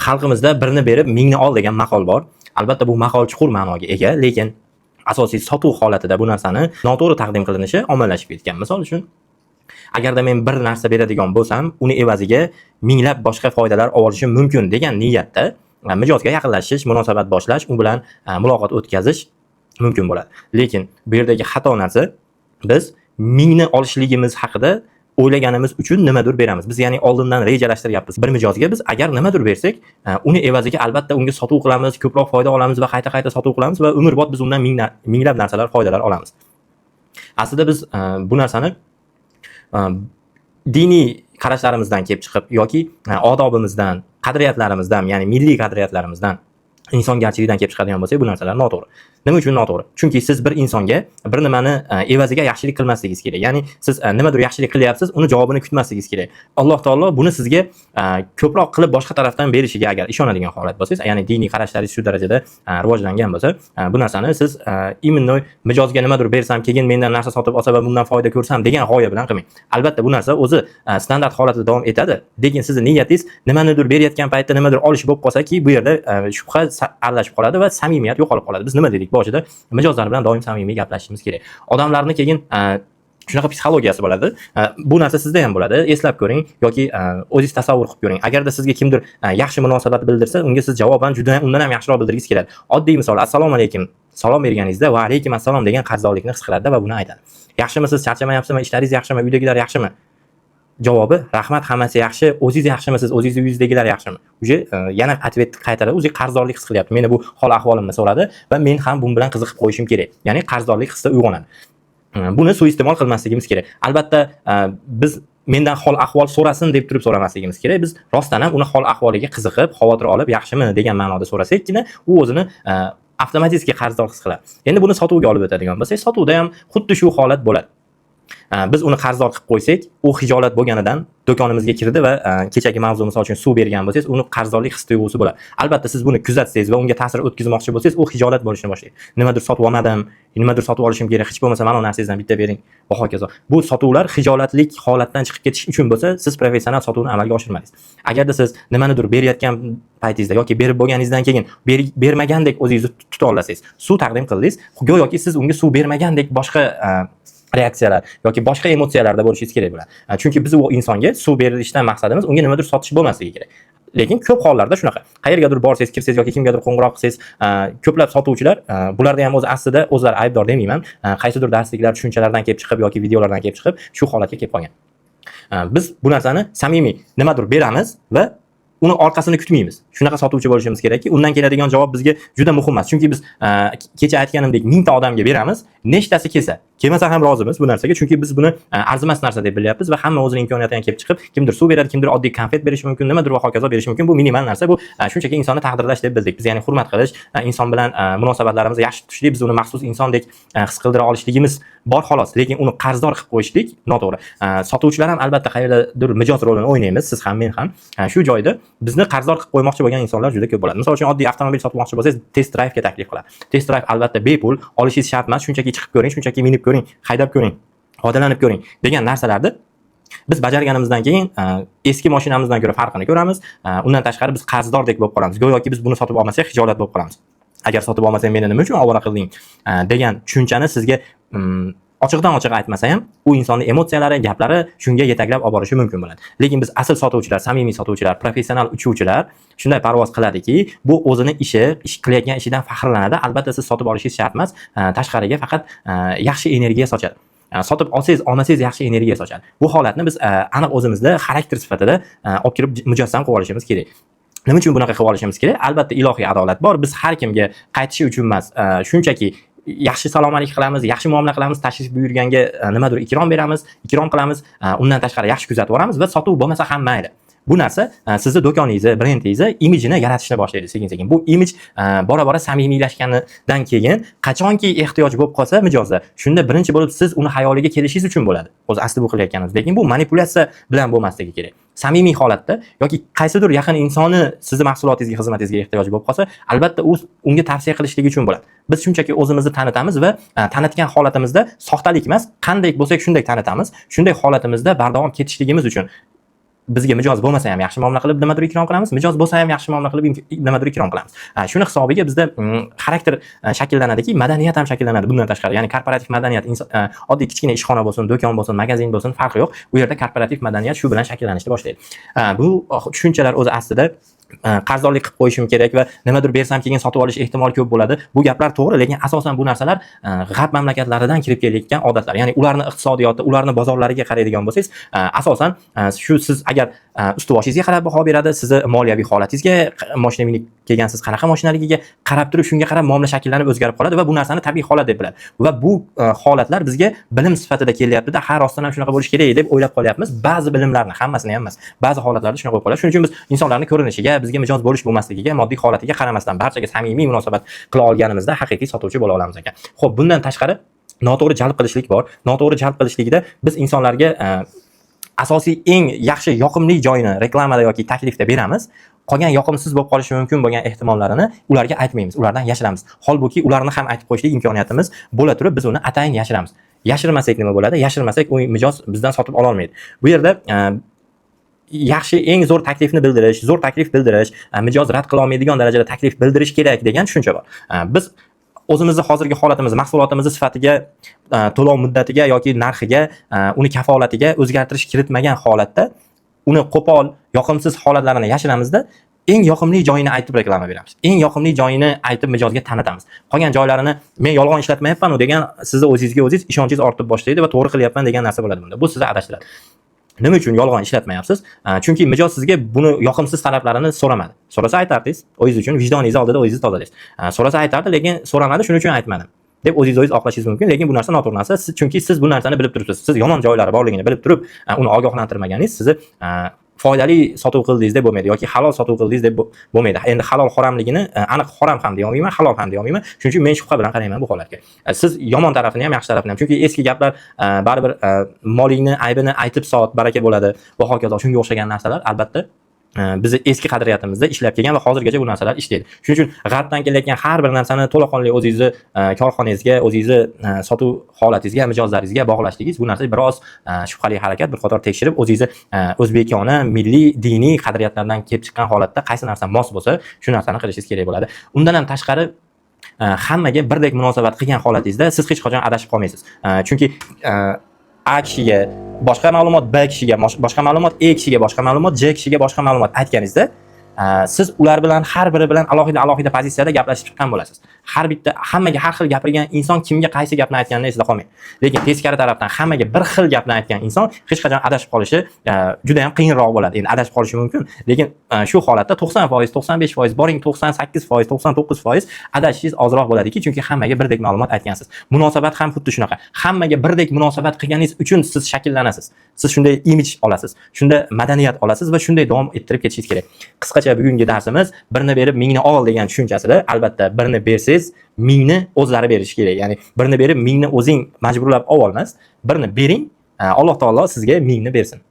Xalqimizda "Birni berib, mingni ol" degan maqol bor. Albatta, bu maqol chuqur ma'noga ega, lekin asosiy sotuv holatida bu narsani noto'g'ri taqdim qilinishi ommalashib ketgan. Misol uchun, agarda men bir narsa beradigan bo'lsam, uni evaziga minglab boshqa foydalar olishim mumkin degan niyatda mijozga yaqinlashish, munosabat boshlash, u bilan muloqot o'tkazish mumkin bo'ladi. Lekin bu yerdagi xato narsa, biz mingni olishligimiz haqida o'ylaganimiz uchun nimadir beramiz. Biz, ya'ni, oldindan rejalashtiryapmiz. Bir mijozga biz agar nimadir bersak, uni evaziga albatta unga sotuv qilamiz, ko'proq foyda olamiz va qayta-qayta sotuv qilamiz va umrbod biz undan minglab narsalar, foydalar olamiz. Aslida biz bu narsani diniy qarashlarimizdan kelib chiqib yoki odobimizdan, qadriyatlarimizdan, ya'ni milliy qadriyatlarimizdan, insongarchilikdan kelib chiqadigan bo'lsak, bu narsalar noto'g'ri. Nima uchun noto'g'ri? Chunki siz bir insonga bir nimani evaziga yaxshilik qilmasligingiz kerak. Ya'ni siz nimadir yaxshilik qilyapsiz, uni javobini kutmasligingiz kerak. Alloh taolo buni sizga ko'proq qilib boshqa tarafdan berishiga agar ishonadigan holat bo'lsangiz, ya'ni diniy qarashlaringiz shu darajada rivojlangan bo'lsa, bu narsani siz именно mijozga nimadir bersam, keyin mendan narsa sotib olsa va bundan foyda ko'rsam degan g'oya bilan qilmang. Albatta, bu narsa o'zi standart holatida davom etadi. Lekin sizni niyatingiz nimanidir berayotgan paytda nimadir olish bo'lib qolsaki, bu yerda shubha aralashib qoladi va samimiyat yo'qolib qoladi. Biz nima dedik boshida? Mijozlar bilan doim samimiy gaplashishimiz kerak. Odamlarni keyin shunaqa psixologiyasi bo'ladi. Bu narsa sizda ham bo'ladi. Eslab ko'ring yoki o'zingiz tasavvur qilib ko'ring. Agarda sizga kimdir yaxshi munosabat bildirsa, unga siz javoban juda undan ham yaxshiroq bildirgingiz keladi. Oddiy misol, "Assalomu alaykum" salom berganingizda, "Va alaykum assalom" degan qarzdorlikni his qiladi va buni aytadi. Yaxshimisiz, charchamayapsizmi, ishlaringiz yaxshimi, uydagilar yaxshimi? Javobi: "Rahmat, hammasi yaxshi, o'zingiz yaxshimisiz, o'zingizni uyingizdagilar yaxshimi?" Уже yana ответ qaytaradi, o'zi qarzdorlik his qilyapti. Meni bu hol ahvolimni so'radi va men ham bu bilan qiziqib qo'yishim kerak. Ya'ni qarzdorlik hissi uyg'onadi. Buni suiiste'mol qilmasligimiz kerak. Albatta, biz mendan hol ahvol so'rasin deb turib so'ramasligimiz kerak. Biz rostdan ham uni hol ahvoliga qiziqib, xavotir olib, yaxshimi degan ma'noda so'rasakgina, u o'zini avtomatik qarzdor his qiladi. Endi buni sotuvga olib o'tadigan bo'lsak, sotuvda ham xuddi shu holat bo'ladi. Biz uni qarzdor qilib qo'ysak, u hijolat bo'lganidan do'konimizga kirdi va kechagi mavzu, misol uchun, suv bergan bo'lsangiz, uni qarzdorlik his tuyg'usi bo'ladi. Albatta, siz buni kuzatsangiz va unga ta'sir o'tkazmoqchi bo'lsangiz, u hijolat bo'lishni boshlaydi. Nimadir sotib olmadim, nimadir sotib olishim kerak, hech bo'lmasa mana bu narsangizdan bitta bering va hokazo. Bu sotuvlar hijolatlik holatdan chiqib ketish uchun bo'lsa, siz professional sotuvni amalga oshirmadingiz. Agarda siz nimanidir berayotgan paytingizda yoki berib bo'lganingizdan keyin bermagandek o'zingizni tuta olsangiz, suv taqdim qildingiz, go'yoki siz unga suv bermagandek boshqa reaksiyalar yoki boshqa emotsiyalarda bo'lishingiz kerak bo'ladi. Chunki biz u insonga suv berilishdan maqsadimiz unga nimadir sotish bo'lmasligi kerak. Lekin ko'p hollarda shunaqa. Qayergadir borsangiz, kirsangiz yoki kimgadir qo'ng'iroq qilsangiz, ko'plab sotuvchilar, bularda ham o'zi aslida o'zlari aybdor demayman, qaysidir darsliklar, tushunchalardan kelib chiqib yoki videolardan kelib chiqib shu holatga kelib qolgan. Biz bu narsani samimiy nimadir beramiz va uni orqasini kutmaymiz. Shunaqa sotuvchi bo'lishimiz kerakki, undan keladigan javob bizga juda muhim emas. Chunki biz kecha aytganimdek 1000 ta odamga beramiz, nechtasi kelsa, kelmasa ham rozimiz bu narsaga, chunki biz buni arzimas narsa deb bilyapmiz va hamma o'zini imkoniyatidan kelib chiqib, kimdir suv beradi, kimdir oddiy konfet berishi mumkin, nimadir va hokazo berishi mumkin. Bu minimal narsa, bu shunchaki insonni taqdirlash deb bildik. Biz, ya'ni, hurmat qilish, inson bilan munosabatlarimizni yaxshi tutishlik, biz uni maxsus insondek his qildira olishligimiz bor xolos, lekin uni qarzdor qilib qo'yishlik noto'g'ri. Sotuvchilar ham albatta qayerdadir mijoz rolini o'ynaymiz, siz ham, men ham. Shu joyda bizni qarzdor qilib qo'ymoqchi bo'lgan insonlar juda ko'p bo'ladi. Misol uchun, oddiy avtomobil sotmoqchi bo'lsangiz, test drive'ga taklif qiladi. Test drive albatta bepul, olishingiz shart emas, shunchaki chiqib ko'ring, shunchaki minib ko'ring, haydab ko'ring, foydalanib ko'ring degan narsalarni biz bajarganimizdan keyin eski mashinamizdan ko'ra farqini ko'ramiz. Undan tashqari, biz qarzdordek bo'lib qolamiz. Go'yoki biz buni sotib olmasak, hijolat bo'lib qolamiz. Agar sotib olmasang, meni nima uchun ovora qilding degan tushunchani sizga ochiqdan ochiq aytmasa ham, u insonni emotsiyalari, gaplari shunga yetaklab olib borishi mumkin bo'ladi. Lekin biz asl sotuvchilar, samimiy sotuvchilar, professional uchuvchilar shunday parvoz qiladiki, bu o'zini ishi, ish qilayotgan ishidan faxrlanadi. Albatta, siz sotib olishingiz shart emas, tashqariga faqat yaxshi energiya sochadi. Sotib olsangiz, olmasangiz, yaxshi energiya sochadi. Bu holatni biz aniq o'zimizda xarakter sifatida olib kirib mujassam qilib olishimiz kerak. Nima uchun bunaqa qilib olishimiz kerak? Albatta, ilohiy adolat bor. Biz har kimga qaytishi uchun emas, shunchaki yaxshi salom alik qilamiz, yaxshi muomala qilamiz, tashrif buyurganga nimadir ikrom beramiz, ikrom qilamiz, undan tashqari yaxshi kuzatib boramiz va sotuv bo'lmasa ham mayli. Bu narsa sizni do'koningizni, brendingizni imijini yaratishni boshlaydi sekin-sekin. Bu imij bora-bora samimiylashganidan keyin qachonki ehtiyoj bo'lib qolsa mijozda, shunda birinchi bo'lib siz uni xayoliga kelishingiz uchun bo'ladi. O'zi asli bu qilayotganimiz. Lekin bu manipulyatsiya bilan bo'lmasligi kerak. Samimiy holatda yoki qaysidir yaqin insoni sizni mahsulotingizga, xizmatingizga ehtiyoji bo'lib qolsa, albatta u unga tavsiya qilishligi uchun bo'ladi. Biz shunchaki o'zimizni tanitamiz va tanitgan holatimizda soxtalik emas, qanday bo'lsak shunday tanitamiz. Shunday holatimizda bardavom ketishligimiz uchun. Bizga mijoz bo'lmasa ham yaxshi muomala qilib nimadir ikrom qilamiz, mijoz bo'lsa ham yaxshi muomala qilib nimadir ikrom qilamiz. Shuni hisobiga bizda xarakter shakllanadiki, madaniyat ham shakllanadi bundan tashqari. Ya'ni korporativ madaniyat oddiy kichkina ishxona bo'lsin, do'kon bo'lsin, magazin bo'lsin, farqi yo'q. U yerda korporativ madaniyat shu bilan shakllanishni boshlaydi. Bu tushunchalar o'zi aslida qarzdorlik qilib qo'yishim kerak va nimadir bersam, keyin sotib olish ehtimoli ko'p bo'ladi. Bu gaplar to'g'ri, lekin asosan bu narsalar g'arb mamlakatlaridan kirib kelayotgan odatlar. Ya'ni ularni iqtisodiyoti, ularni bozorlariga qaraydigan bo'lsangiz, asosan shu siz agar usti boshingizga qarab baho beradi, sizni moliyaviy holatingizga, moshina minib kelgansiz, qanaqa mashinaligiga qarab turib, shunga qarab muomala shakllanib o'zgarib qoladi va bu narsani tabiiy holat deb biladi. Va bu holatlar bizga bilim sifatida kelyapti-da, ha, rostdan ham shunaqa bo'lishi kerak deb o'ylab qolyapmiz. Ba'zi bilimlarni, hammasini ham emas. Ba'zi holatlarda shunaqa bo'lib qoladi. Shuning uchun biz insonlarni ko'rinishiga, bizga mijoz bo'lish bo'lmasligiga, moddiy holatiga qaramasdan barchaga samimiy munosabat qila olganimizda haqiqiy sotuvchi bo'la olamiz ekan. Xo'p, bundan tashqari noto'g'ri jalb qilishlik bor. Noto'g'ri jalb qilishlikda biz insonlarga asosiy eng yaxshi, yoqimli joyini reklamada yoki taklifda beramiz. Qolgan yoqimsiz bo'lib qolishi mumkin bo'lgan ehtimollarini ularga aytmaymiz, ulardan yashiramiz. Holbuki ularni ham aytib qo'yishlik imkoniyatimiz bo'la turib, biz uni atayin yashiramiz. Yashirmasak nima bo'ladi? Yashirmasak, u mijoz bizdan sotib ololmaydi. Bu yerda yaxshi, eng zo'r taklifni bildirish, zo'r taklif bildirish, mijoz rad qila olmaydigan darajada taklif bildirish kerak degan tushuncha bor. Biz o'zimizni hozirgi holatimiz, mahsulotimizni sifatiga, to'lov muddatiga yoki narxiga, uni kafolatiga o'zgartirish kiritmagan holatda uni qo'pol, yoqimsiz holatlarini yashiramizda, eng yoqimli joyini aytib reklama beramiz. Eng yoqimli joyini aytib mijozga tanitamiz. Qolgan joylarini men yolg'on ishlatmayapman-u degan sizni o'zingizga o'zingiz ishonchingiz ortib boshlaydi va to'g'ri qilyapman degan narsa bo'ladi bunda. Bu sizni adashtiradi. Nima uchun yolg'on ishlatmayapsiz? Chunki mijoz sizga buni yoqimsiz taraflarini so'ramadi. So'rasa aytardingiz, o'zingiz uchun vijdoningiz oldida o'zingizni tozalaysiz. So'rasa aytardi, lekin so'ramadi, shuning uchun aytmadim deb o'zingiz o'zingiz oqlashingiz mumkin, lekin bu narsa noto'g'ri narsa. Siz, chunki siz bu narsani bilib turibsiz. Siz yomon joylari borligini bilib turib, uni ogohlantirmaganingiz sizni foydali sotuv qildingiz deb bo'lmaydi yoki halol sotuv qildingiz deb bo'lmaydi. Endi halol haromligini aniq harom ham deya olmayman, halol ham deya olmayman. Shuning uchun men shubha bilan qarayman bu holatga. Siz yomon tarafini ham, yaxshi tarafini ham. Chunki eski gaplar baribir molingni aybini aytib sot, baraka bo'ladi va hokazo, shunga o'xshagan narsalar albatta bizni eski qadriyatimizda ishlab kelgan va hozirgacha bu narsalar ishlaydi. Shuning uchun g'arbdan kelayotgan har bir narsani to'laqonli o'zingizni korxonangizga, o'zingizni sotuv holatingizga, mijozlaringizga bog'lashligingiz bu narsa biroz shubhali harakat. Bir qator tekshirib, o'zingizni o'zbekona, milliy, diniy qadriyatlardan kelib chiqqan holatda qaysi narsa mos bo'lsa, shu narsani qilishingiz kerak bo'ladi. Undan ham tashqari hammaga birdek munosabat qilgan holatingizda siz hech qachon adashib qolmaysiz. Chunki A kishiga boshqa ma'lumot, B kishiga boshqa ma'lumot, E kishiga boshqa ma'lumot, J kishiga boshqa ma'lumot aytganingizda siz ular bilan har biri bilan alohida alohida pozitsiyada gaplashib chiqqan bo'lasiz. Har bitta hammaga har xil gapirgan inson kimga qaysi gapni aytganini esida qolmaydi. Lekin teskari tarafdan hammaga bir xil gapni aytgan inson hech qachon adashib qolishi juda ham qiyinroq bo'ladi. Endi adashib qolishi mumkin, lekin shu holatda 90%, 95%, boring 98%, 99% adashishingiz ozroq bo'ladiki, chunki hammaga birdek ma'lumot aytgansiz. Munosabat ham xuddi shunaqa. Hammaga birdek munosabat qilganingiz uchun siz shakllanasiz. Siz shunday imij olasiz. Shunda madaniyat olasiz va shunday davom ettirib ketishingiz kerak. Qisqacha bugungi darsimiz birni berib mingni ol degan tushunchasida, albatta birni bersangiz mingni o'zlari berishi kerak. Ya'ni birni berib mingni o'zing majburlab ololmas. Birni bering, Alloh taolo sizga mingni bersin.